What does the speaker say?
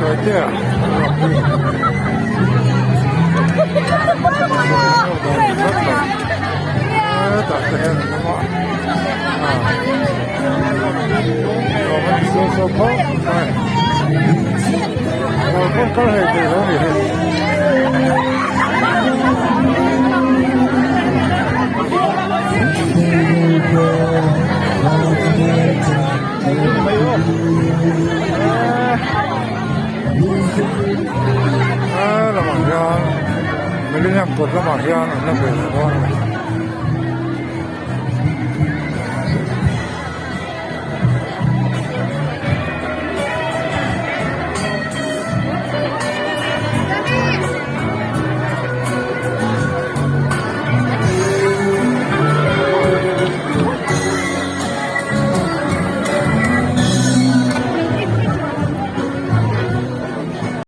Taitea thlalak hi hetah te hian an awm a nuam an ti suau suau khawp mai kawr pawn kal hlei thei lo a ni hi. He lamah hian millennium kawt lamah hian an la ve leh dawn a ni.